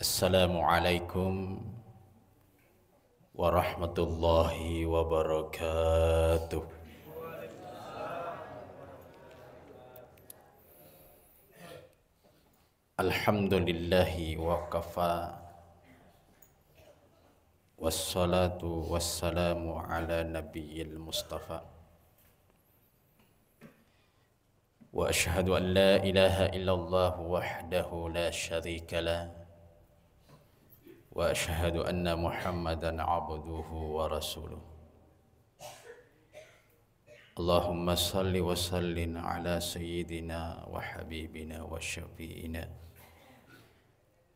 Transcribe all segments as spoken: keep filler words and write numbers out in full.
Assalamualaikum warahmatullahi wabarakatuh. Alhamdulillahi wa kafa. Wassalatu wassalamu ala nabiyil mustafa. Wa asyhadu an la ilaha illallah wahdahu la syarika lah. Wa asyhadu anna Muhammadan abduhu wa rasuluh. Allahumma salli wa sallim ala sayyidina wa habibina wa syafi'ina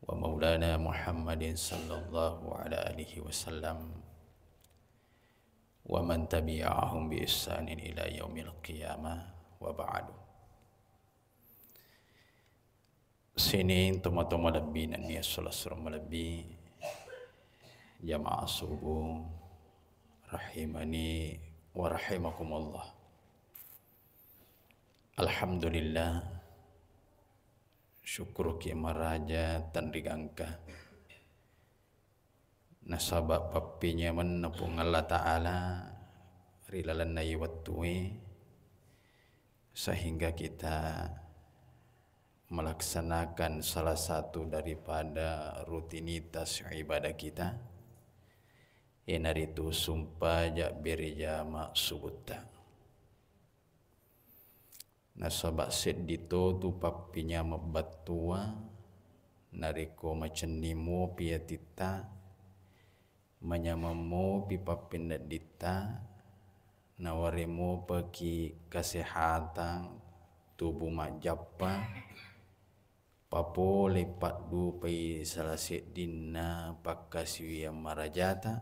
wa maulana Muhammadin sallallahu ala alihi wasallam wa man tabi'ahum bi ihsanin ila yaumil qiyamah, wa ba'du. Sining tomatoa malebbi nennia sura-sura malebbi, jamaah subuh rahimani wa rahimakumullah. Alhamdulillah, syukuruki maraja tenrigangka. Nasaba pappenyamenna Puang Allah Ta'ala ri lalenna iye wettue, sehingga kita melaksanakan salah satu daripada rutinitas ibadah kita, iyanaritu sumpaja berejama subutta. Nasaba seddi totu pappenyameng battua, narekko macenning mopi atitta, manyameng mopi pappennedditta, nawareng mopaki kasehatang, tubuh majjappa, papole paddupai sala seddinna pakkasiwiang marajata,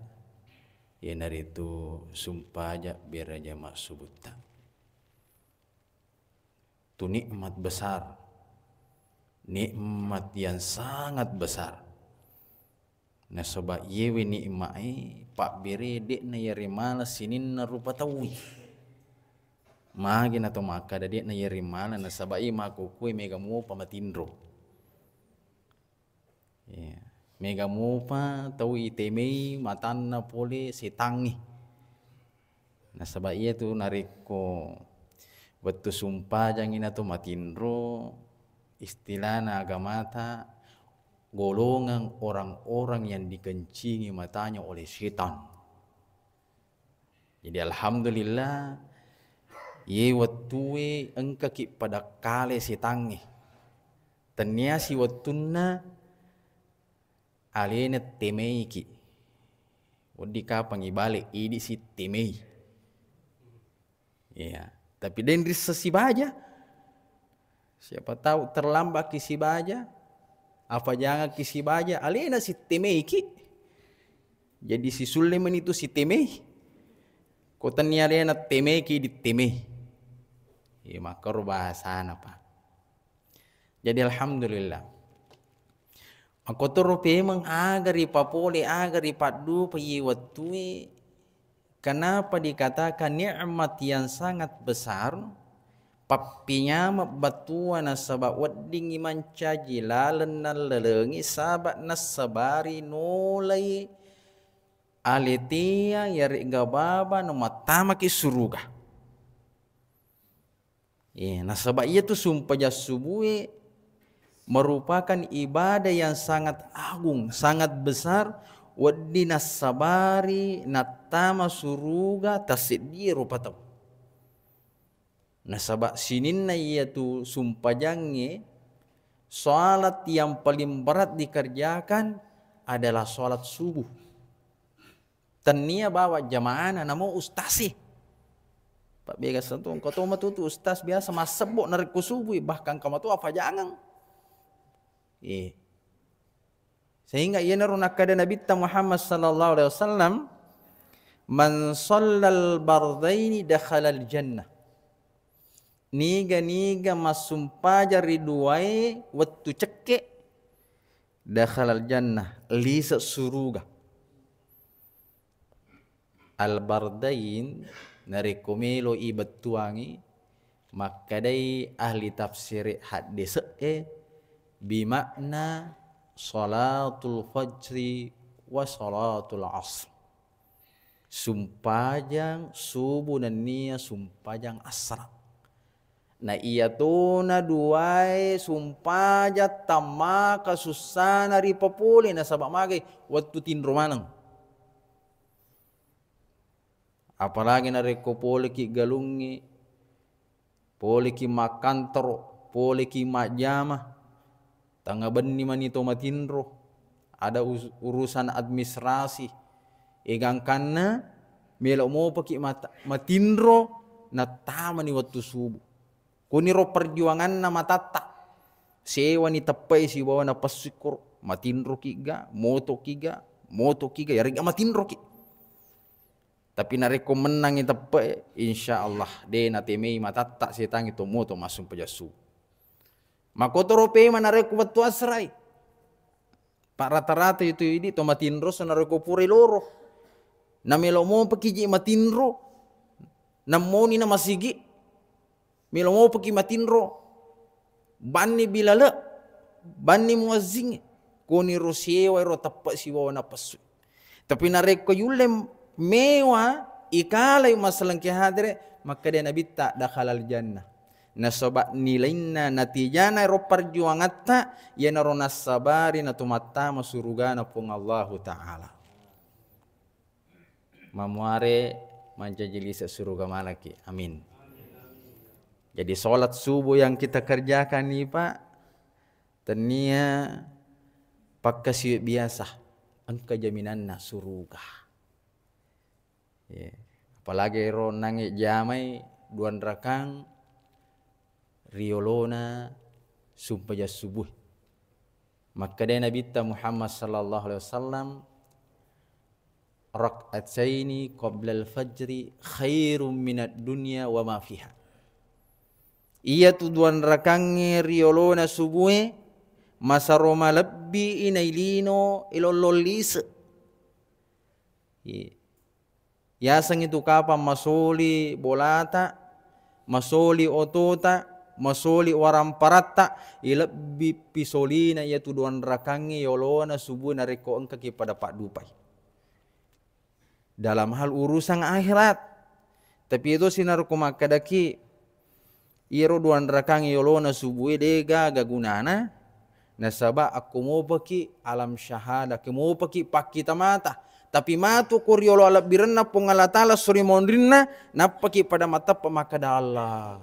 iyanaritu sumpaja berejama subutta. Tu nikmat besar, nikmat yang sangat besar. Nasaba iyewe nikmat e pabbere, de'na yaremala sininna rupa tauwe. Magi nato makkada de'na yaremala, nasaba iye makkukue mega mupa matinro. Iya. Mega mupa tau itemei matanna pole setangnge. Nasaba iyatu narekko wettu sumpajangngi nato matinro, istilahna agamata golongan orang-orang yang dikencingi matanya oleh setan. Jadi alhamdulillah, iye wettue engkaki padakkale setangnge. Tennia siwettunna alena temeiki. Wedding kapang ibale, idi si temei. Iya. Tapi deng rissa sibaja. Siapa tahu terlambatki sibaja, apa jangaki sibaja, alena si temeiki. Jadi sisulle meni tu si temei. Ko tennia alena temeiki di temei. Iya, makkaro bahasana, Pak. Jadi alhamdulillah. Makkotoro pemeng aga ripapole, aga ripaddupa iye wettue. Kenapa dikatakan nikmat yang sangat besar? Pappinyameng battua nasaba weddingngi mancaji laleng nallalengi saba nassabari nolai aletea yaregga baba no mattamaki suruga. Eh, nasaba iyatu sumpajang subue merupakan ibadah yang sangat agung, sangat besar, wedding nassabari nattama suruga tasseddie rupa tau. Nasaba sininna iyatu sumpajangnge, salat yang paling berat dikerjakan adalah salat subuh. Tennia bawa jamaana, namo ustasi. Pabbega sentu, engka to matu tu ustaz biasa massebbo narekko subui, bahkan engka matu afajangang. Eh. Sehingga iyanaro nakkeda Nabitta Muhammad sallallahu alaihi wasallam, "Man shallal bardaini dakhalal jannah." Niga-niga massumpajang ri duae wettu cekke, dakhalal jannah, lise suruga. Al-Bardain, narekko melo ibettuangi, makkedai ahli tafsir haddese'e, bimakna salatul fajri wa salatul asr. Sumpajang subuh nennia sumpajang asra. Na iyatona duae sumpajang tammaka sussana ripapole, nasaba magai wettu tinro maneng. Apalagi narekko poleki galungnge, poleki makkantoro, poleki majjama, tengnga benni mani to matinro, ada us-, urusan administrasi, egangkanna melo mopaki mat-, matinro, nattamani wettu subuh. Kuniro perjuanganna matatta, sewani teppai sibawa napessu ikkoro, matinroki ga, motoki ga, motoki ga, yarega matinroki. Tapi narekko mennangi teppe, insya Allah de natemei matatta setangi to moto massumpa jassu. Makotoro pema narekko wettu asrai. Pa rata-rata itu idi to matinro so narekko pura loro. Namelo mo pekiji matinro. Nammoni na masigi. Melo mopaki matinro, banni bilale, banni muazzing, koni ro sewa ro teppe sibawa napessu. Tapi narekko yulle mewa, ikalai masalengke hadere, makkeda Nabitta dakhalal jannah. Nasaba nilainna natijana ro perjuangatta, iyanaro nassabari natumattama surugana Puang Allahu Ta'ala. Mamuare mancaji lise suruga manaki. Amin. Jadi, sholat subuh yang kita kerjakan nih, Pak, tennia pakkasiwi biasa, engka jaminanna suruga. Ye. Apalagi ero nangi jamai duanrakang riolona sumpajang subuh. Makkedai Nabitta Muhammad sallallahu alaihi wasallam, "Rak'ataini qablal fajri khairum minad dunya wa ma fiha." Iyatu duanrakangnge riolona subue masaro malebbi inai lino ilollong lise. Ye. Yaseng itu kapang masoli bolata, masoli otota, masoli waramparatta, ilebbi pisolina iyatu duanrakangnge yolona subuh narekko engkaki pada paddupai. Dalam hal urusan akhirat. Tapi itu sinarko makkedaki, iyaro duanrakang yolona subue de gaga gunana, nasaba akko mopaki alam syahada, ke mopaki pakkita mata. Tapi matu ko riolo alebbirenna Puang Allah Ta'ala suri monrinna, nappaki pada mateppa makkeda Allah.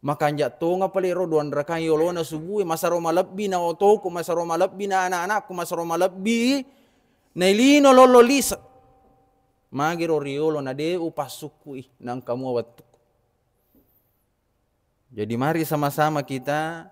Makanja tonga pale ro duanrakang yolona subue, masaro malebbi na otoku, masaro malebbi na anak-anakku, masaro malebbi nailino lollo lise. Magiro riolo na de upassukku i, nangka mua wettukku. Jadi mari sama-sama kita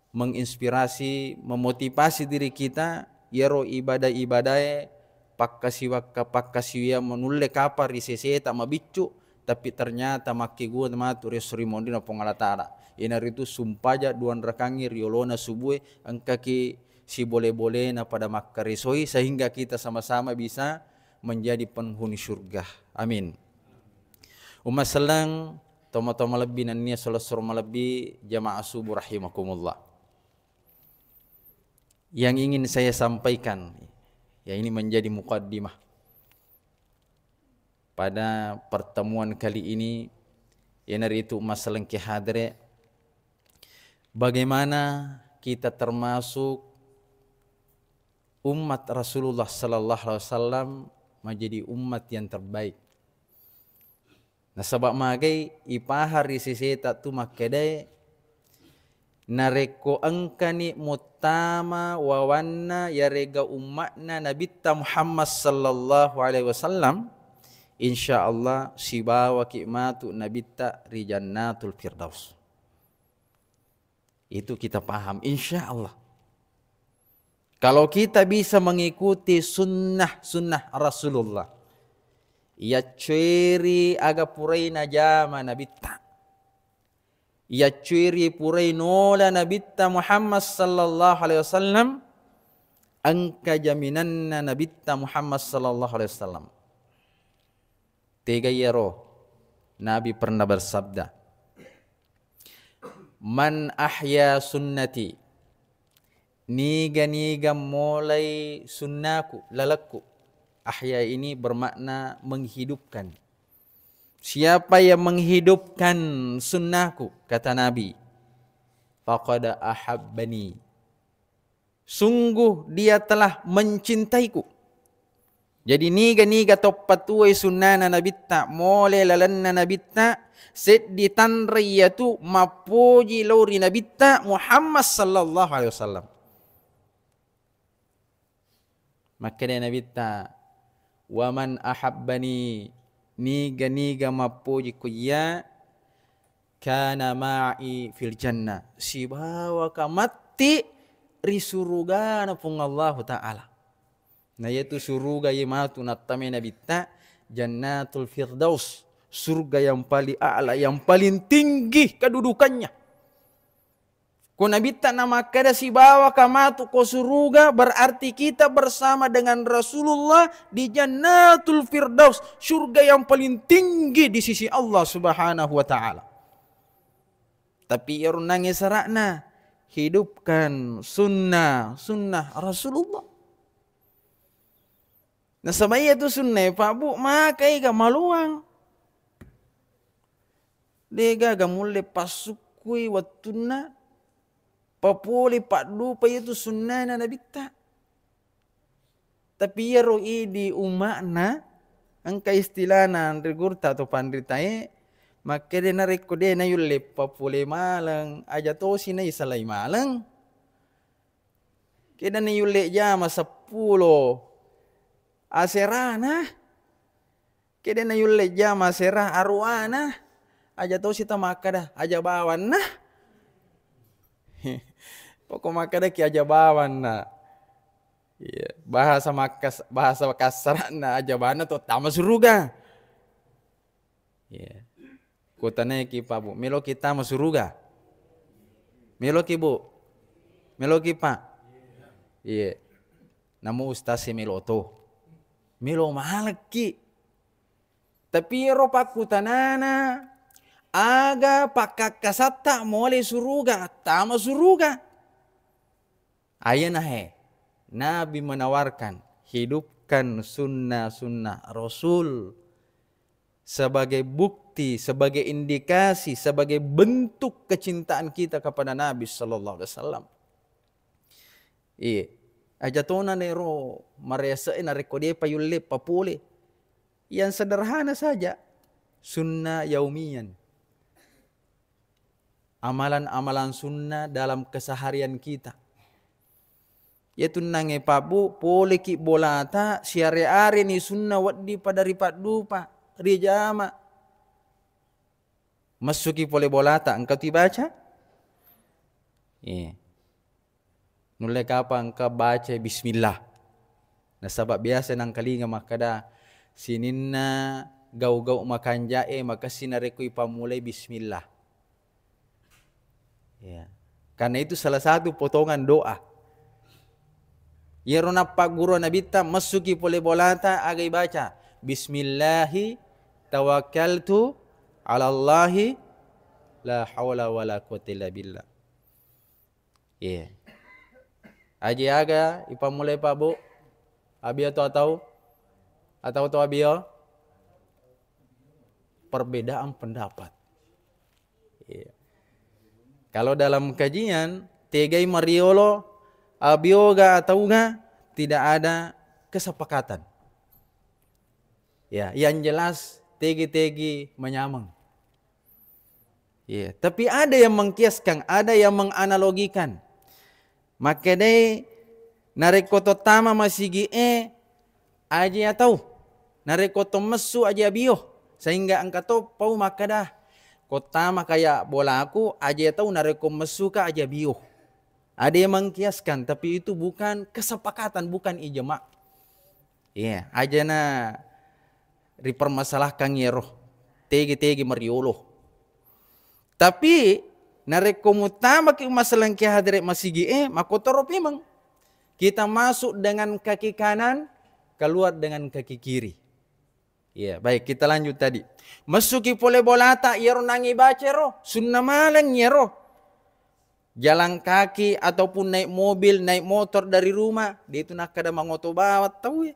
menginspirasi, memotivasi diri kita, iyaro ibadah-ibadae pakkasiwakka-, pakkasiwiang manulle kapang ri seseta mabiccu, tapi ternyata makkegua matu ri esso ri monrina Puang Allah Ta'ala. Iyanaritu sumpaja duanrakangngi riolona subue, engkaki sibole-bolena pada makkaresoi, sehingga kita sama-sama bisa menjadi penghuni surga. Amin. Umma selleng, tomatoa malebbi nennia solo-solo malebbi jamaah subuh rahimakumullah. Yang ingin saya sampaikan, ya ini menjadi mukaddimah pada pertemuan kali ini, iyanaritu masalengke hadere, bagaimana kita termasuk umat Rasulullah sallallahu alaihi wasallam menjadi umat yang terbaik. Nasaba magai ipahang ri seseta tu makkedae, narekko engkani muttama wawanna yarega umma'na Nabitta Muhammad sallallahu alaihi wasallam, insya Allah sibawaki matu Nabitta ri Jannatul Firdaus. Itu kita paham, insya Allah. Kalau kita bisa mengikuti sunnah-sunnah Rasulullah, iyacceri aga purai najama Nabitta, iyacceri purai nola Nabitta Muhammad sallallahu alaihi wasallam, engka jaminanna Nabitta Muhammad sallallahu alaihi wasallam. Tega iyaro? Nabi pernah bersabda, "Man ahya sunnati," Niga-niga molai sunnaku, lalekku. Ahya ini bermakna menghidupkan. Siapa yang menghidupkan sunnahku, kata Nabi, faqad ahabbani. Sungguh dia telah mencintaiku. Jadi niga-niga toppatuwai sunnana Nabitta, mole lalenna Nabitta, seddi tanre iyatu mappoji lao ri Nabitta Muhammad sallallahu alaihi wasallam. Makkeda Nabitta, "Wa man ahabbani," niga-niga mappoji ku iya, "kana ma'i fil jannah," sibawaka matti ri surugana Puang Allahu Ta'ala. Na iyatu suruga iye matu nattamai Nabitta, Jannatul Firdaus, surga yang paling a'la, yang paling tinggi kedudukannya. Ko Nabitta namakkeda, "Sibawaka matu ko suruga," berarti kita bersama dengan Rasulullah di Jannatul Firdaus, surga yang paling tinggi di sisi Allah Subhanahu wa Ta'ala. Tapi iyaro nangnge sara'na, hidupkan sunnah, sunnah Rasulullah. Nasaba iyatu sunnae, Pak Bu, makai ga maluang. Degaga mulle passukkui wettunna papole paddupa iyatu sunnana Nabitta. Tapi iyaro idi umma'na, engka istilahna anre gurutta atau panritae, makkeda narekko de nayulle papole maleng, aja tosi naisalai maleng. Kedani yulle jama seppulo aserana, kedani yulle jama asera aruana, aja tosi tamakkada aja bawanna. Pokok makkedaki aja bawanna. Iya, bahasa makkas-, bahasa kassaranna aja bawanna to tama suruga. Iya. Kutanaiki, Pak Bu, meloki tama suruga? Meloki, Bu? Meloki, Pak? Iya. Namo ustaz e melo to. Melo malekki. Tapi ero pakkutanana, aga pakkakkasatta mole suruga, tama suruga? Ayana he, Nabi menawarkan, hidupkan sunnah-sunnah Rasul sebagai bukti, sebagai indikasi, sebagai bentuk kecintaan kita kepada Nabi sallallahu alaihi wasallam. Iya, aja tona nero marese'e narekko depa yulle papole. Yang sederhana saja, sunnah yaumiyan. Amalan-amalan sunnah dalam keseharian kita. Iya tunnangnge Pak Bu, poleki bolata, siare-areni sunnah wedding pada ripaddupa, rijama. Messuki pole bolata, engka tu ibaca? Iya. Nulle kapang engka baca bismillah. Nasaba biasa nangkalinga makkada, sininna gau-gau makanja'e makessing narekko ipammulai bismillah. Ya. Karena itu salah satu potongan doa. Iyaro nappagguru Nabitta, messuki pole bolata, aga ibaca, "Bismillahi tawakkaltu ala Allahi la haula wala quwwata illa billah." Iya. Aji aga ipammulai Pak Bu? Abi atau atau? Atau atau Abio? Perbedaan pendapat. Iya. Kalau dalam kajian, tegai mariolo, abioga atauga, tidak ada kesepakatan. Ya, yang jelas tegi-tegi menyameng. Iya, tapi ada yang mengkiaskan, ada yang menganalogikan. Makkedai narekko to tama masigi e, aja iya tau. Narekko to messu aja iya bio. Sehingga engka to pau makkeda, ko tama kaya bolaku, aja iya tau, narekko messuka aja bio. Ada yang mengkiaskan, tapi itu bukan kesepakatan, bukan ijma. Iya, aja na ripermasalahkan iyaro. Tegi-tegi mariolo. Tapi narekko mutamaki masalengke hadere masigi e, makotoro pemeng. Kita masuk dengan kaki kanan, keluar dengan kaki kiri. Iya, baik, kita lanjut tadi. Messuki pole bolata, iyaro nangi baca ro, sunna maleng iyaro. jalan kaki ataupun naik mobil, naik motor dari rumah, de' tu nakkeda mangoto bawang tauwe.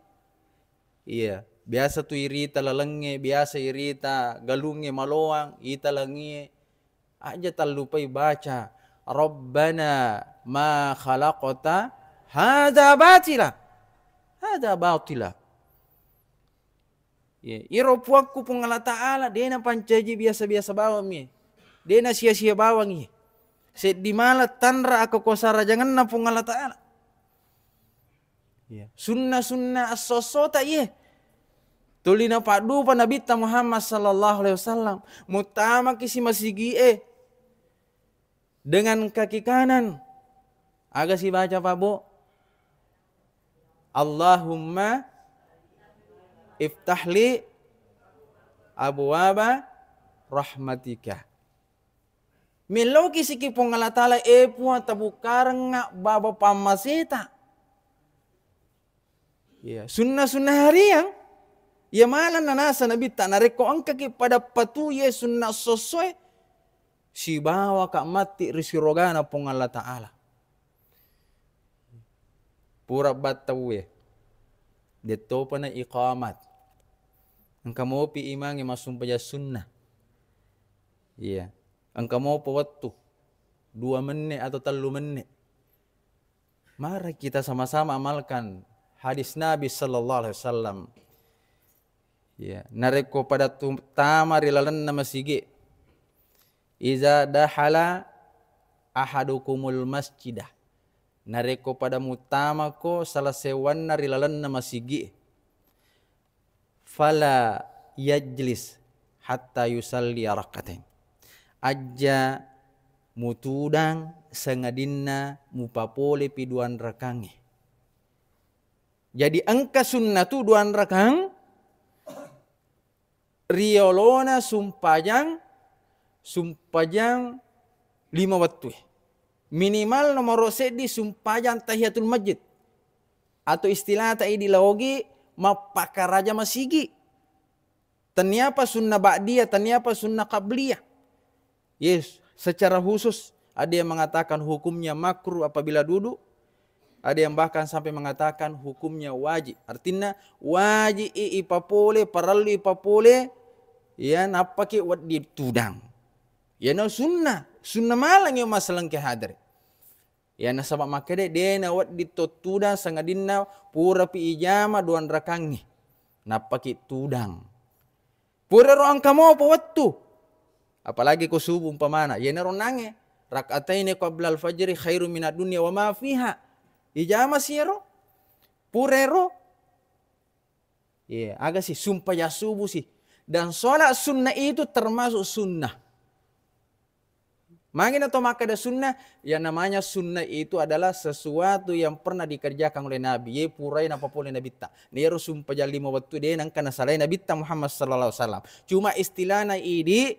Iya, biasa tu irita lalengnge, biasa irita galungnge maloang, ita langie. Aja tallupai baca, "Rabbana ma khalaqta hadza batila." Hadza batila. Iya, iro Puakku Puang Allah Ta'ala, de' napancaji biasa-biasa bawang mi. De' nasia-sia bawang i. Seddi mala tanra akkakuasa rajangenna Puang Allah Ta'ala. Iya. Sunna-sunna esso-essota iye. Tuli napaddupa Nabitta Muhammad sallallahu alaihi wasallam. Muttamaki si masigi'e dengan kaki kanan. Aga sibaca, Pak Bu? "Allahumma iftahli abwaba rahmatika." Melloki siki Puang Allah Ta'ala, "E Puang, tabukkarengnga baba pammaseta." Iya, sunna-sunna hariang. Iya maneng nanasa Nabitta, narekko engkaki pada patuye sunna sossoe, sibawaka matti ri sirogana Puang Allah Ta'ala. Pura battauwe, de'topa na iqamat. Engka mopi imangnge massumpajang sunnah. Iya. Engka mopa wettu, dua menit atau tellu menit. Mari kita sama-sama amalkan hadis Nabi sallallahu alaihi wasallam. Ya, narekko pada tu-, tama ri lalenna masigi, "Iza dahala ahadukumul masjidah." Narekko pada muttamako salah sewanna ri lalenna masigi, "Fala yajlis hatta yusalli rak'atain." Ajja mutudang sangadinna mupapolepi duanrakangnge. Jadi engka sunnatu duanrakang riolona sumpajang, sumpajang lima wettue. Minimal nomoro seddi sumpajang tahiyatul masjid. Atau istilahta idi laogi mappakaraja masigi. Taniapa sunna ba'diyah, taniapa sunna qabliyah. Yes, secara khusus ada yang mengatakan hukumnya makruh apabila duduk, ada yang bahkan sampai mengatakan hukumnya wajib. Artinya wajib i ipapole, parellu ipapole, ya, nappaki wedding tudang. Ya, no sunnah, sunnah malang yo masalengke hadere. Ya, nasaba makkeda, de nawedding to tudang sangadinna purapi ijama duanrakangnge. Nappaki tudang. Purero engka mopa wettu. Apalagi ko subuh umpamana, yenaro nangnge, "Rak'ataini qablal fajri khairum minad dunya wa ma fiha." Ijama si ero. Purero. Iya, aga si, sumpajang subuh si. Dan sholat sunnah itu termasuk sunnah. Magi na to makkeda sunnah, yang namanya sunnah itu adalah sesuatu yang pernah dikerjakan oleh Nabi. Ye purai napapole Nabitta. Nero sumpajang lima wettu de nengka nasalai Nabitta Muhammad sallallahu alaihi wasallam. Cuma istilahna idi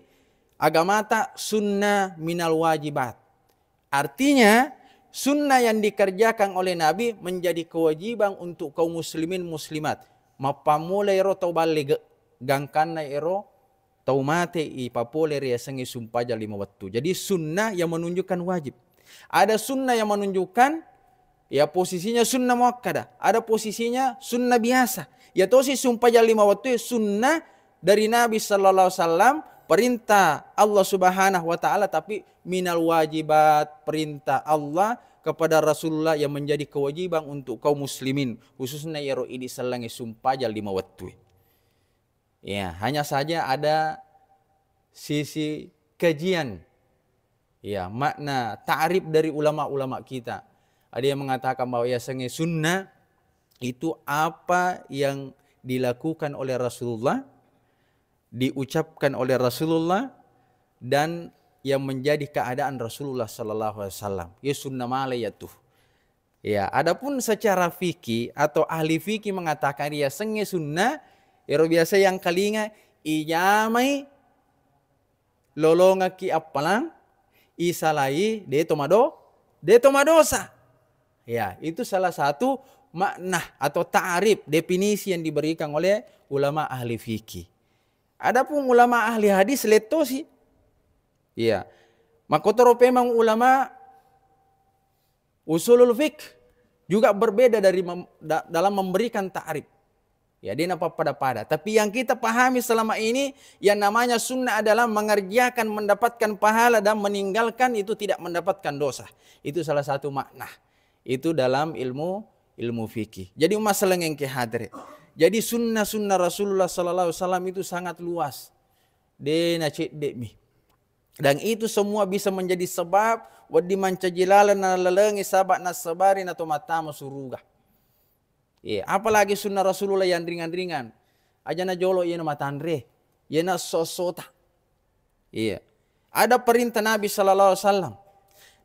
agamata sunnah minal wajibat. Artinya, sunnah yang dikerjakan oleh Nabi menjadi kewajiban untuk kaum muslimin muslimat. Mappammula ero tau ballige, gangkanna ero tau mate ipapole riasengnge sumpajang lima wettu. Jadi sunnah yang menunjukkan wajib. Ada sunnah yang menunjukkan, ya, posisinya sunnah muakkada, ada posisinya sunnah biasa. Ya tosi sumpajang lima wettu sunnah dari Nabi sallallahu alaihi wasallam, perintah Allah Subhanahu wa Ta'ala, tapi minal wajibat, perintah Allah kepada Rasulullah yang menjadi kewajiban untuk kaum muslimin, khususnya ero idi sellangi sumpajang lima wettu. Ya, hanya saja ada sisi kajian, ya, makna ta'rif dari ulama-ulama kita. Ada yang mengatakan bahwa yasengnge sunnah itu apa yang dilakukan oleh Rasulullah, diucapkan oleh Rasulullah, dan yang menjadi keadaan Rasulullah sallallahu alaihi wasallam. Ya sunnah male ya tuh. Ya, adapun secara fikih atau ahli fikih mengatakan riasengnge sunnah, ero biasa yang kalinga ijamai lolongekki appalang, isalai de to mado-, de to madosa. Ya, itu salah satu makna atau ta'rif, definisi yang diberikan oleh ulama ahli fikih. Adapun ulama ahli hadis lettosi. Iya. Makkotoro pemang ulama Usulul fiqh juga berbeda dari mem-, da-, dalam memberikan ta'rif. Ya, dia napa pada-pada. Tapi yang kita pahami selama ini, yang namanya sunnah adalah mengerjakan, mendapatkan pahala, dan meninggalkan itu tidak mendapatkan dosa. Itu salah satu makna. Itu dalam ilmu, ilmu fikih. Jadi, umma selleng engke hadere. Jadi, sunnah-sunnah Rasulullah sallallahu alaihi wasallam itu sangat luas. De na cedde mi. Dan itu semua bisa menjadi sebab wedding mancaji laleng nalalengi saba' nassabari nato mattama suruga. Iya, apalagi sunnah Rasulullah yang ringan-ringan. Aja na jolo iya na matanre, iya na esso-essota. Iya. Ada perintah Nabi sallallahu alaihi wasallam.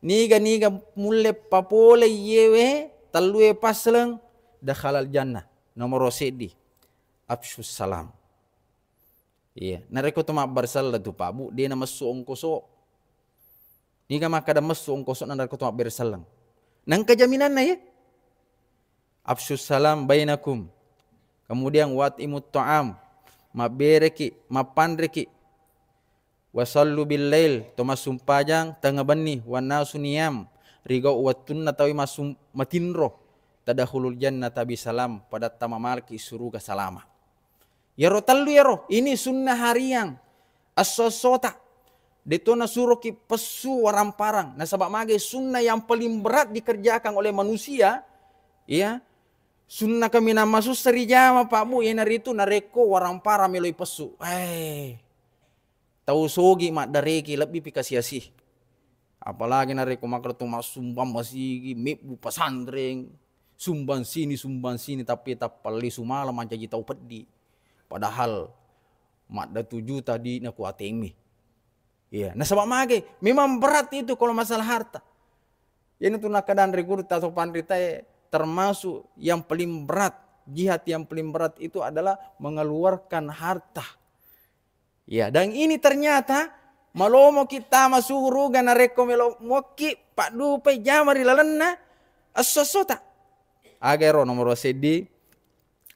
Niga-niga mulle papole iyewe tellue pasleng, dakhalal jannah. Nomoro seddi, afsyus salam. Iya, narekko to mabbere selleng tu, Pak Bu, de na messu ongkoso. Niga makkada messu ongkoso na narekko to mabbere selleng? Nengka jaminanna, ya? Afsyus salam bainakum. Kemudian, wa at'imut ta'am, mabbereki, mappanreki. Wa sallu bil lail, to massumpajang tengnga benni, wan nasu niyam, rigau wettunna tawi massum-, matinro, tadkhulul jannata bi salam, padatta mamalaki suruga salama. Iyaro tellu iyaro, ini sunnah hariang, esso-essota. Deto nasuroki pessu waramparang. Nasaba magai sunnah yang paling berat dikerjakan oleh manusia, ya, sunnah kaminang masussa rijama, Pak Bu, iyanaritu narekko waramparang meloi pessu. Eh, tau sogi maddareki, lebbi pi kasi-asi. Apalagi narekko makkeda to massumbang masigi, mebbu pesantren, sumbang sini, sumbang sini, tapi tappa lisu malam mancaji tau peddi. Padahal maddatu juta di na ku A T M. Iya, nasaba mage, memang berat itu kalau masalah harta. Ini tu nakkadanre guru atau panritae, termasuk yang paling berat, jihad yang paling berat itu adalah mengeluarkan harta. Ya, dan ini ternyata malomoki tama suruga narekko melo mokki paddupai jama ri lalenna esso-essota. Aga ero nomor seddi,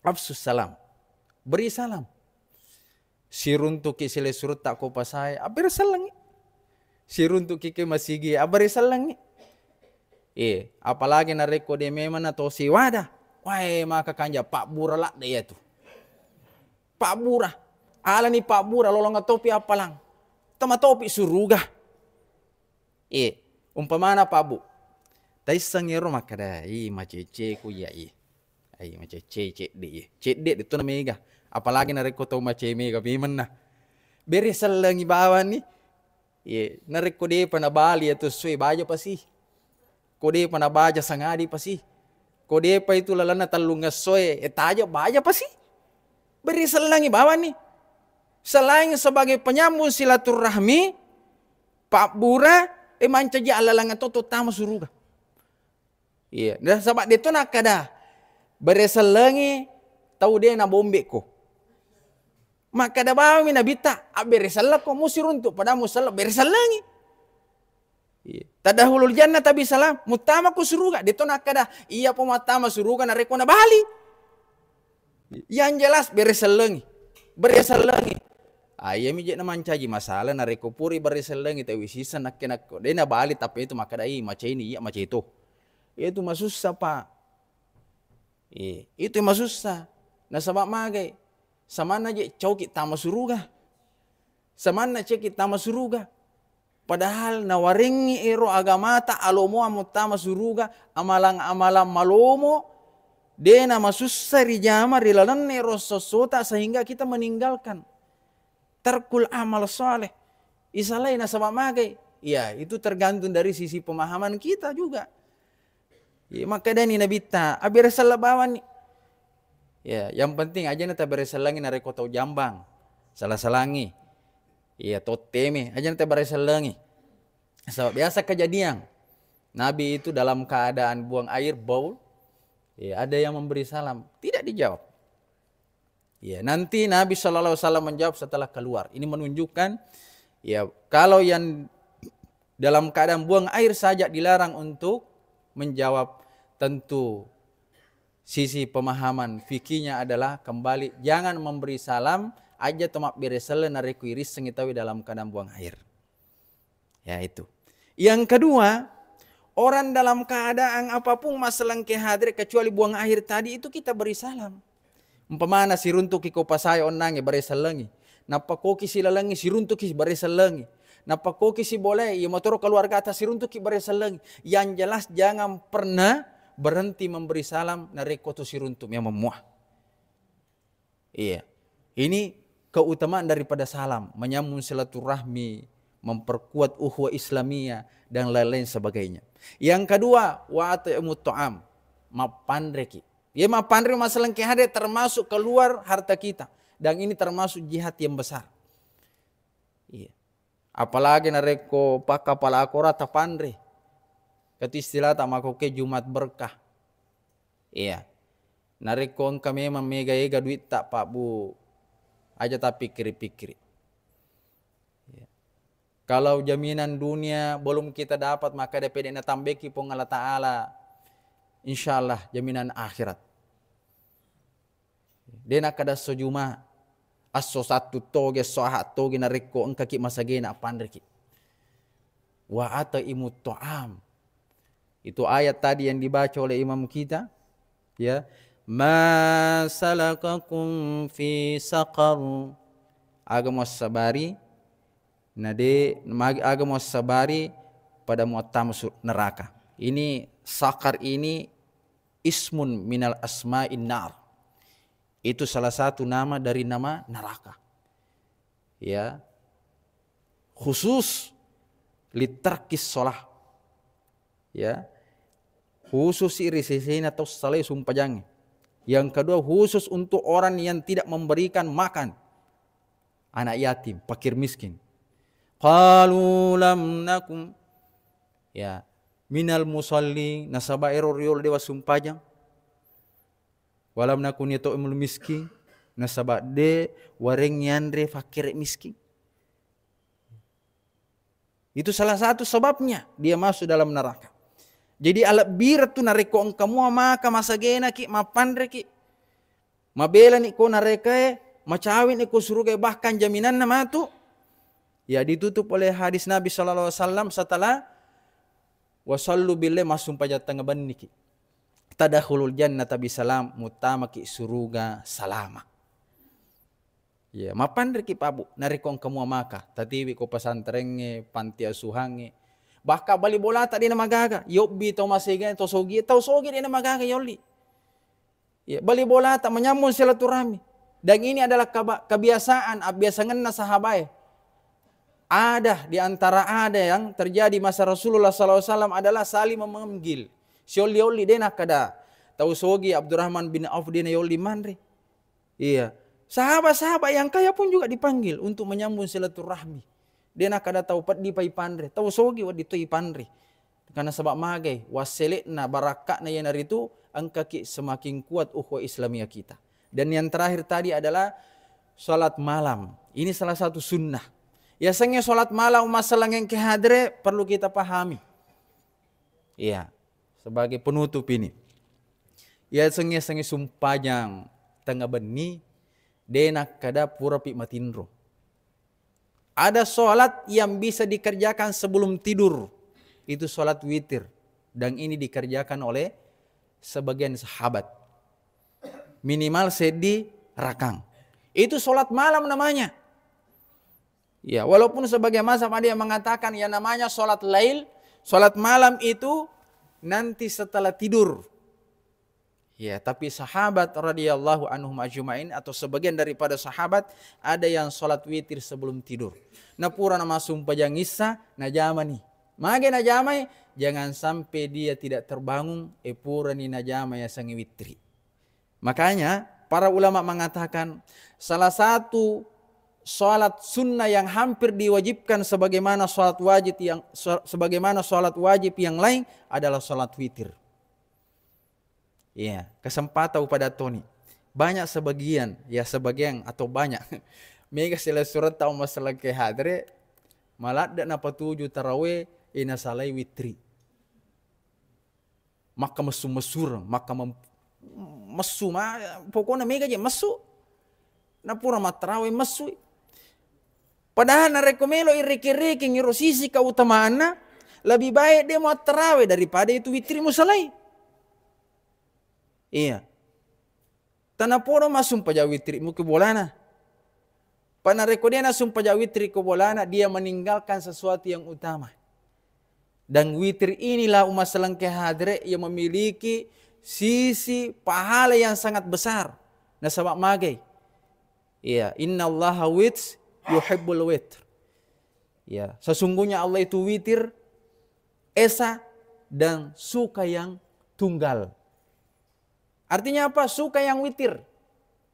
afsus salam. Beri salam. Siruntuki sile surutta ko pasae, abbere sellengi. Siruntuki ke masigi, abbere sellengi. Eh, apalagi narekko de memang na to siwada. Wae, maka kanja pabbura ladde ya tu. Pabbura. Alani pabbura, lolong topi appalang. Tama topi suruga. Eh, umpamana Pak Bu. Taisseng ero makkada, "Ih, macece ku iya, ih. Ai, macece cedde, ih. Cedde de tu na mega." Apalagi narekko tau mace mega memenna. Bere sellengi bawani. Iye, narekko depa nabali atu essoe, baja pasi. Ko depa nabaja sangadi pasi. Ko depa itu lalenna tellung essoe, e, taja baja pasi. Beri sellengi bawani. Selain sebagai penyambung silaturahmi, pabbura, e, mancaji alaleng to, to tama suruga. Iya, nasaba de to nakkada, bere sellengi tau de nabombekko. Makkada bawami Nabitta, "Abbere sellekko, musiruntu, pada muselle-, bere sellengi." Iya. "Tadkhulul jannata bi salam, muttama ku suruga." De to nakkada, "Iya po mattama suruga narekko nabali." Yang jelas bere sellengi. Bere sellengi. Ah, iya mi je na mancaji masalah narekko puri bere sellengi, tawi sisa nakke nakko. De nabali, tapi itu makkada, "Ih, mace ini, iya mace itu." Itu masussa, Pak. Eh, itu masussa. Nasaba magai, samanna je cauki tama suruga. Samanna ceki tama suruga. Padahal nawarengngi ero agamata alomoa muttama suruga, amalang-amalang malomo, de namasussa rijama ri lalenna ero esso-essota sehingga kita meninggalkan. Tarkul amal saleh. Isalai nasaba magai. Ya, itu tergantung dari sisi pemahaman kita juga. Ya, makkedani Nabitta, "Abbere sella bawani." Ya, yang penting aja na tabere sellangi narekko tau jambang. Salah-salangi. Iya, totteme. Aja na tabere sellangi. Sebab biasa kejadian. Nabi itu dalam keadaan buang air, baul. Ya, ada yang memberi salam. Tidak dijawab. Ya, nanti Nabi sallallahu alaihi wasallam menjawab setelah keluar. Ini menunjukkan, ya, kalau yang dalam keadaan buang air saja dilarang untuk menjawab, tentu sisi pemahaman fikihnya adalah kembali, jangan memberi salam, aja to mabbere selle narekko irissengi tauwe dalam keadaan buang air. Ya, itu. Yang kedua, Orang dalam keadaan apapun masalengke hadere, kecuali buang akhir tadi, itu kita beri salam. Umpamana siruntuki ko pasae onnange, bare sellengi. Nappa koki silalengi, siruntuki bare sellengi. Nappa koki sibolai, iya motoro keluargata siruntuki bare sellengi. Yang jelas jangan pernah berhenti memberi salam narekko tu siruntu memang mua. Iya. Ini keutamaan daripada salam, menyambung silaturahmi, memperkuat ukhuwah Islamiyah, dan lain-lain sebagainya. Yang kedua, wa at'imut ta'am, mappanreki. Ya, mappanre masalengke hadere termasuk keluar harta kita. Dan ini termasuk jihad yang besar. Iya. Apalagi narekko pakkapala akora tapanre. Kati istilahta makkoke Jumat berkah. Iya. Narekko engka memang mega-ega duitta, Pak Bu, aja tapikkiri-pikkiri. Iya. Kalau jaminan dunia belum kita dapat, maka de pede natambeki Puang Allah Ta'ala, insyaallah jaminan akhirat. De nakkeda esso Juma, esso Sattu togi, esso Ahad togi, narekko engkaki masagena appanreki. Wa at'imut ta'am. Itu ayat tadi yang dibaca oleh imam kita, ya. Ma salakakum fi saqar? Aga muassabari, na de, mag-, aga muassabari pada muattama su-, neraka. Ini saqar ini ismun minal asma'in nar. Itu salah satu nama dari nama neraka. Ya. Khusus litarkis shalah. Ya. Khusus iri sesena tau salai sumpajangnge. Yang kedua, khusus untuk orang yang tidak memberikan makan anak yatim, fakir miskin. Qalu lam nakum, ya, minal musalli, nasaba ero riolo dewa sumpajang. Walam nakun yat'imul miskin, nasaba de warengngi anre fakkere miskin. Itu salah satu sebabnya dia masuk dalam neraka. Jadi, alebbireng tu narekko engka mua maka masagenaki, mappanreki, mabelani ko narekae, macawini ko surugae, bahkan jaminanna matu. Ya, ditutup oleh hadis Nabi sallallahu alaihi wasallam setelah, "Wa sallu bil lail," massumpajang tengnga benniki. "Tadkhulul jannata bisalam," muttamaki suruga salama. Iya, mappanreki, Pak Bu, narekko engka mua maka, tatiwi ko pesantrengnge, panti asuhangnge, bahkan bali bolata de namagaga, yobbi tau masega, tau sogi, tau sogi de namagaga yolli. Iya, bali bolata menyambung silaturahmi. Dan ini adalah kaba-, kebiasaan, abbiasangenna sahabae. Ada di antara ada yang terjadi masa Rasulullah sallallahu alaihi wasallam adalah saling memanggil. Siolli-olli de nakkeda, tau sogi Abdurrahman bin Auf de nayolli manre. Iya. Sahabat-sahabat yang kaya pun juga dipanggil untuk menyambung silaturahmi. De nakkeda tau peddi pa ipanre, tau sogi wedding to ipanre. Karena sebab magai, wassele'na, barakka'na iyanaritu engkaki semakin kuat ukhuwah Islamiyah kita. Dan yang terakhir tadi adalah salat malam. Ini salah satu sunnah. Yasengnge salat malam, masalah engke hadere, perlu kita pahami. Iya, sebagai penutup ini. Yasengnge, yasengnge sumpajang tengnga benni, de nakkeda purapi matinro. Ada sholat yang bisa dikerjakan sebelum tidur. Itu sholat witir. Dan ini dikerjakan oleh sebagian sahabat. Minimal seddi rakang. Itu sholat malam namanya. Ya, walaupun sebagian mazhab ada yang mengatakan yang namanya sholat lail, sholat malam itu nanti setelah tidur. Ya, tapi sahabat radhiyallahu anhum ajma'in atau sebagian daripada sahabat ada yang sholat witir sebelum tidur. Napura namasumpajang issa, najamani. Mage najamai, jangan sampai dia tidak terbangun, e purani najama yasengnge witri. Makanya para ulama mengatakan salah satu sholat sunnah yang hampir diwajibkan sebagaimana sholat wajib yang, sebagaimana sholat wajib yang lain adalah sholat witir. Iya, kesempatan upada toni. Banyak sebagian, ya sebagian atau banyak. Mega sila surat tau masalah ke hadre, maladde napatuju tarawe, ina salai witri. Makka messu-messureng, makka mem-, messu ma-, pokokna mega je messu. Napura mattarawe messui. Padahal narekko melo irikeng-rikeng iro sisi keutamaanna, Lebih baik de muattarawe daripada itu witri musalai. Iya. Tanapodo massumpaja witri mu ke bolana. Pana rekko de nassumpaja witri ke bolana, dia meninggalkan sesuatu yang utama. Dan witir inilah umat selengke hadere yang memiliki sisi pahala yang sangat besar. Nasaba magai. Iya, innallaha wit yuhibbul witr. Ya, sesungguhnya Allah itu witir, esa, dan suka yang tunggal. Artinya apa? Suka yang witir.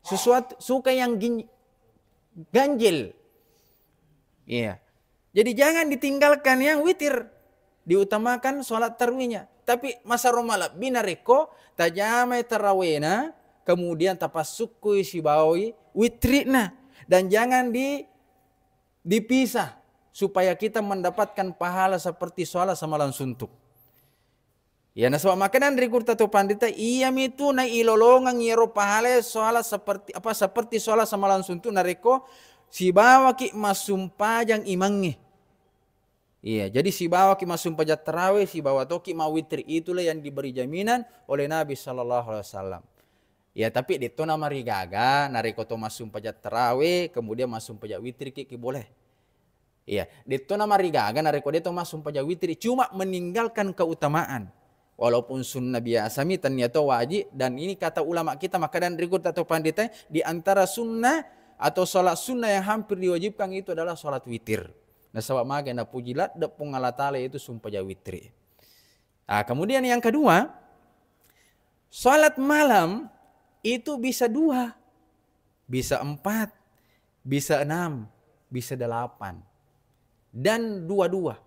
Sesuatu, suka yang gin-, ganjil. Iya. Jadi jangan ditinggalkan yang witir. Diutamakan sholat tarwihnya. Tapi masaro malebbi narekko tajamai tarawena, kemudian tapassukkui sibawai witrina. Dan jangan di-, dipisah supaya kita mendapatkan pahala seperti sholat semalam suntuk. Ya, nasaba makkeda ri gurutta to pandita, iyamitu nailolongeng iyaro pahala sholat seperti, apa, seperti sholat semalam suntuk narekko sibawaki massumpajang imangnge. Iya, jadi sibawaki massumpajang tarawih, sibawa toki mawitri, itulah yang diberi jaminan oleh Nabi sallallahu alaihi wasallam. Ya, tapi detto namarigaga narekko to massumpajang tarawih, kemudian massumpajang witri ki, ki boleh. Iya, detto namarigaga narekko de to massumpajang witri, cuma meninggalkan keutamaan. Walaupun sunnah biasa mi, tennia to wajib, dan ini kata ulama kita, makkeda ri gurutta to pandita, di antara sunnah atau sholat sunnah yang hampir diwajibkan itu adalah sholat witir. Nasaba magai napuji ladde Puang Allah Ta'ala yaitu sumpajang witri. Ah, kemudian yang kedua, sholat malam itu bisa dua, bisa empat, bisa enam, bisa delapan, dan dua-dua.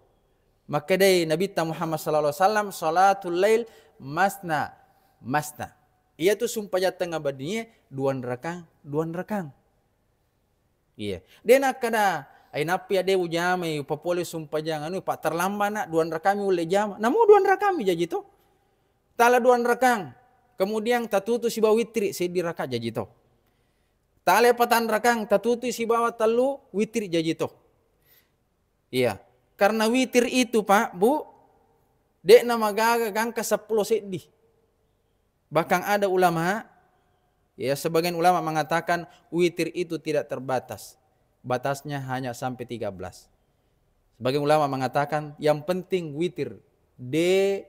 Makkedai Nabitta Muhammad sallallahu alaihi wasallam, "Salatul lail masna, masna." Iyatu sumpajang tengnga bennie duanrakang, duanrakang. Iya. De nakkeda, "Ai nappi ade ujamai, upapole sumpajang anu, Pak, terlambat nak, duanrakami ulle jama." Namu duanrakami jaji to. Tala duanrakang. Kemudian tatutu sibawa witri, seddi raka jaji to. Tale patanrakang, tatutu sibawa tellu witri jaji to. Iya. Karena witir itu, Pak, Bu, de'na magaga gangka seppulo seddi. Bahkan ada ulama, ya, sebagian ulama mengatakan witir itu tidak terbatas. Batasnya hanya sampai tiga belas. Sebagian ulama mengatakan yang penting witir de,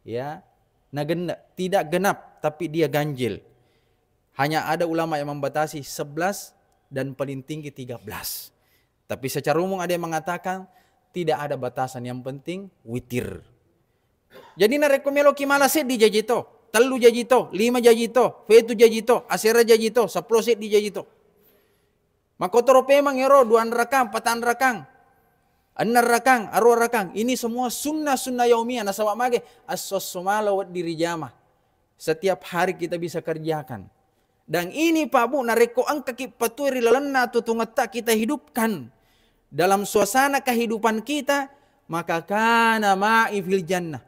ya, nagenna-, tidak genap, tapi dia ganjil. Hanya ada ulama yang membatasi sebelas dan paling tinggi tiga belas. Tapi secara umum ada yang mengatakan tidak ada batasan, yang penting witir. Jadi narekko meloki mala seddi jaji to, tellu jaji to, lima jaji to, fetu jaji to, asera jaji to, seppulo seddi jaji to. Makkotoro pemeng ero duanrakang, patanrakang, ennengrakang, aruarakang. Ini semua sunnah-sunnah yaumiyah, nasaba mage esso-esso mala wedding rijama. Setiap hari kita bisa kerjakan. Dan ini, Pak Bu, narekko engkaki patue ri lalenna tutungetta kita hidupkan dalam suasana kehidupan kita, maka kana ma'i fil jannah.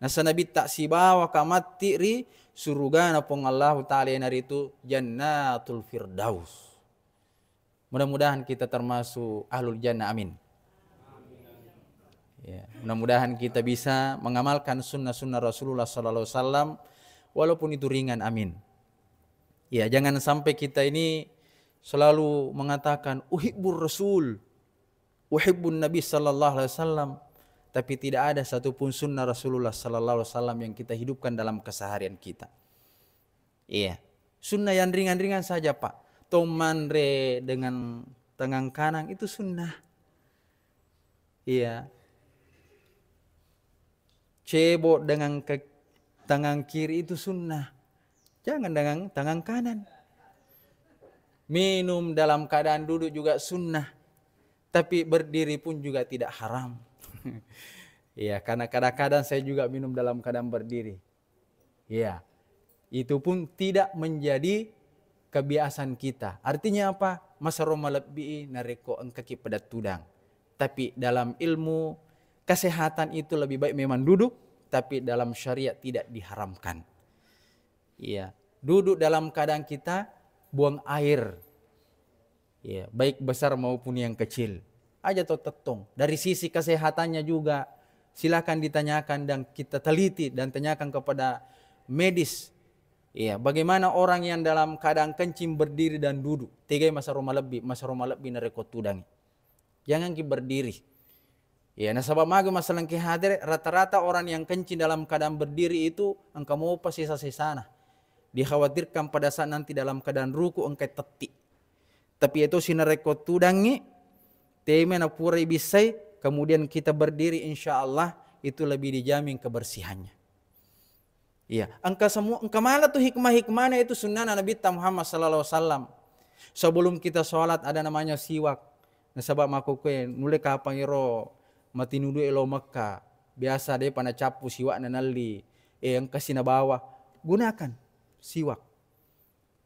Nasaba Nabitta sibawa ka matti ri surugana Puang Allahu Ta'ala, iyanaritu Jannatul Firdaus. Mudah-mudahan kita termasuk ahlul jannah, amin. Ya, mudah-mudahan kita bisa mengamalkan sunnah-sunnah Rasulullah sallallahu alaihi wasallam, walaupun itu ringan, amin. Ya, jangan sampai kita ini selalu mengatakan, "Uhibbur Rasul, uhibbun Nabi sallallahu alaihi wasallam," tapi tidak ada satupun sunnah Rasulullah sallallahu alaihi wasallam yang kita hidupkan dalam keseharian kita. Iya. Sunnah yang ringan-ringan saja, Pak. To manre dengan tangan kanan itu sunnah. Iya. Cebok dengan ke-, tangan kiri itu sunnah. Jangan dengan tangan kanan. Minum dalam keadaan duduk juga sunnah. Tapi berdiri pun juga tidak haram. Iya, karena kadang-kadang saya juga minum dalam keadaan berdiri. Iya. Itu pun tidak menjadi kebiasaan kita. Artinya apa? Masero malebbi narekko engkaki pada tudang. Tapi dalam ilmu kesehatan itu lebih baik memang duduk, tapi dalam syariat tidak diharamkan. Iya. Duduk dalam keadaan kita buang air. Iya, baik besar maupun yang kecil. Aja to tettong. Dari sisi kesehatannya juga, silakan ditanyakan dan kita teliti dan tanyakan kepada medis. Iya, bagaimana orang yang dalam keadaan kencing berdiri dan duduk? Tegai masero malebbi, masero malebbi narekko tudangi. Jangan ki berdiri. Iya, nasaba magi masalah ki hadere, rata-rata orang yang kencing dalam keadaan berdiri itu engka mopa sesa-sesana. Dikhawatirkan pada saat nanti dalam keadaan ruku engka tetti. Tapi itu sinarekko tudangi, teme napurai bissai, kemudian kita berdiri, insya Allah itu lebih dijamin kebersihannya. Iya, engka semua, engka mala tu hikmah-hikmahna itu sunnana Nabitta Muhammad sallallahu alaihi wasallam. Sebelum kita sholat ada namanya siwak. Nasaba makkukue nulle kapang ero matinudu elo Mekka. Biasa depa nacappu siwakna nalli. Eh, engka sinabawa. Gunakan siwak.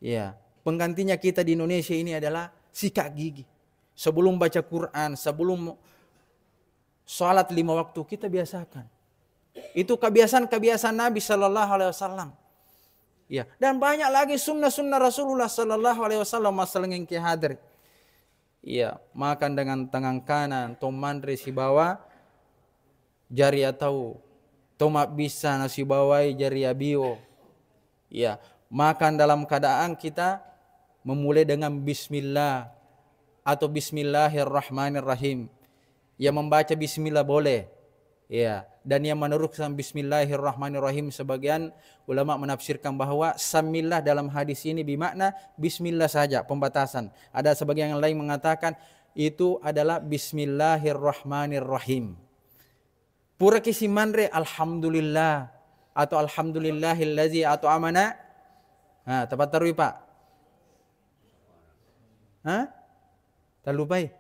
Ya, penggantinya kita di Indonesia ini adalah sikat gigi. Sebelum baca Quran, sebelum sholat lima waktu, kita biasakan. Itu kebiasaan-kebiasaan Nabi Shallallahu Alaihi Wasallam. Ya, dan banyak lagi sunnah-sunnah Rasulullah Shallallahu Alaihi Wasallam masalah yang hadir. Ya, makan dengan tangan kanan, to manre sibawa jari atau to mabbissa nasibawai jari abio. Ya, makan dalam keadaan kita memulai dengan bismillah atau bismillahirrahmanirrahim. Ya, membaca bismillah boleh. Ya, dan yang meneruskan bismillahirrahmanirrahim, sebagian ulama menafsirkan bahwa samillah dalam hadis ini bermakna bismillah saja, pembatasan. Ada sebagian yang lain mengatakan itu adalah bismillahirrahmanirrahim. Puraki simanre, alhamdulillah, atau alhamdulillahillazi atau amana. Nah, tapattarui, Pak. Hah? Tallupai?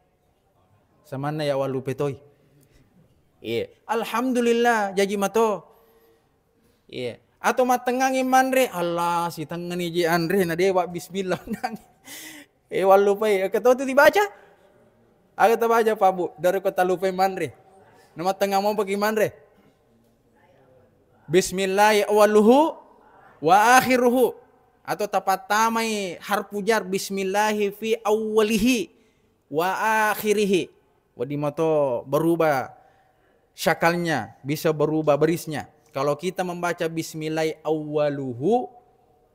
Samanna ya wallupe toi. Iya. Alhamdulillah, jaji mato. Iya. Atau mattengngangi manre, Allah, sitengngani je anre, na dewa bismillah. Eh, wallupai, eh, ketua tu dibaca? Aga tabaca, Pak Bu, dari kota lupai manre. Nama tengah mau pergi manre? Bismillah awwaluhu wa akhiruhu. Atau tapattamai harfu jar, bismillahi fi awwalihi wa akhirihi. Wedding mato berubah syakalnya, bisa berubah barisnya. Kalau kita membaca bismillah awwaluhu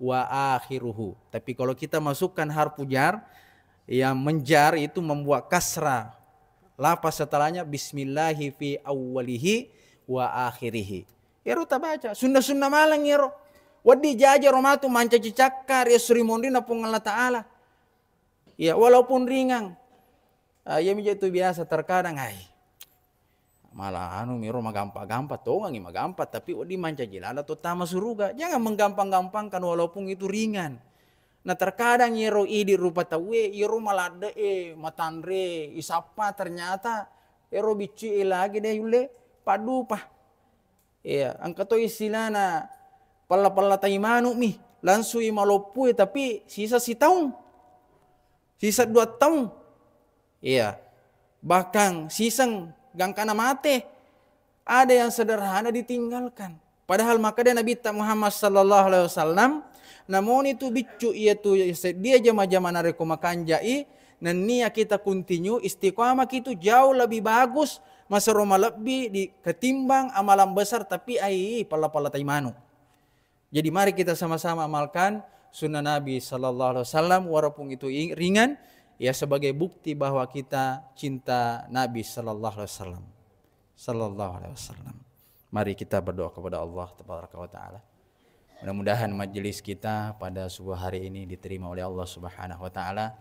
wa akhiruhu. Tapi kalau kita masukkan harfu jar, yang menjar itu membuat kasrah. Lafaz setelahnya bismillahi fi awwalihi wa akhirihi. Ero tabaca, sunna-sunna malang ero. Wedding jaji ro matu mancaji cakka ri esso ri monrinna Puang Allah Ta'ala. Iya, walaupun ringan. Ah, iya mi je tu biasa terkadang, ai. Malah anu miro magampa-gampa, tongangi magampa, tapi wedding mancaji lala to tama suruga. Jangan menggampang-gampangkan walaupun itu ringan. Nah, terkadang iyaro idi rupa tauwe, iyaro maladde e, matanre, isappa, ternyata ero bicci e lagi deh yulle paddupa. Iya, engka to istilahna pella-pella tai manu mi, langsui maloppue, tapi sisa sitaung, sisa dua taung. Iya, bahkan siseng gangkana mate. Ada yang sederhana ditinggalkan. Padahal makkeda Nabitta Muhammad sallallahu alaihi wasallam, namoni tu biccu iya tu sedia jama-jama narekko makanjai, nennia kita continue istiqamah, itu jauh lebih bagus, masero malebbi di ketimbang amalan besar tapi ai palla-palla tai manu. Jadi mari kita sama-sama amalkan sunnah Nabi sallallahu alaihi wasallam, walaupun itu ing-, ringan, ya, sebagai bukti bahwa kita cinta Nabi sallallahu alaihi wasallam. Sallallahu alaihi wasallam. Mari kita berdoa kepada Allah tabaraka wa taala. Mudah-mudahan majelis kita pada subuh hari ini diterima oleh Allah Subhanahu wa taala.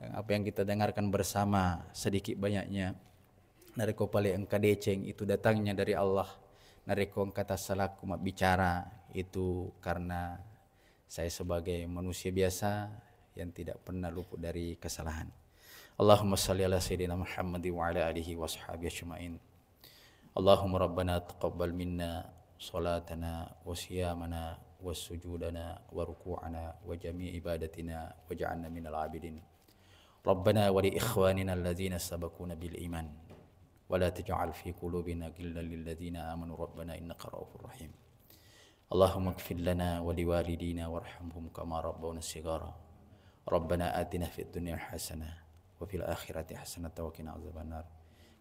Dan apa yang kita dengarkan bersama, sedikit banyaknya, narekko pale engka deceng, itu datangnya dari Allah. Narekko engka tassalaku mabbicara, itu karena saya sebagai manusia biasa yang tidak pernah luput dari kesalahan. Allahumma salli ala sayyidina Muhammad wa ala alihi wa sahbihi ajma'in. Allahumma rabbana taqabbal minna salatana wa siyamana wa sujudana wa ruku'ana wa jami' ibadatina waj'alna minal abidin. Rabbana wa li ikhwanina alladzina sabaquna bil iman wa la taj'al fi qulubina ghillan lil ladzina amanu rabbana innaka raufur rahim. Allahumma ighfir lana wa liwalidina warhamhum kama rabbawna shighara. Rabbana atina fid dunya hasanah وفي الآخرة حسنة وقنا عذاب النار.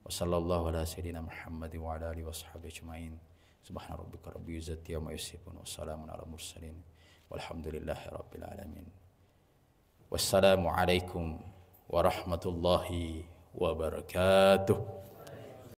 وصلى الله على سيدنا محمد وعلى آله وصحبه أجمعين. سبحان ربك رب العزة عما يصفون وسلام على المرسلين والحمد لله رب العالمين. والسلام عليكم ورحمة الله وبركاته.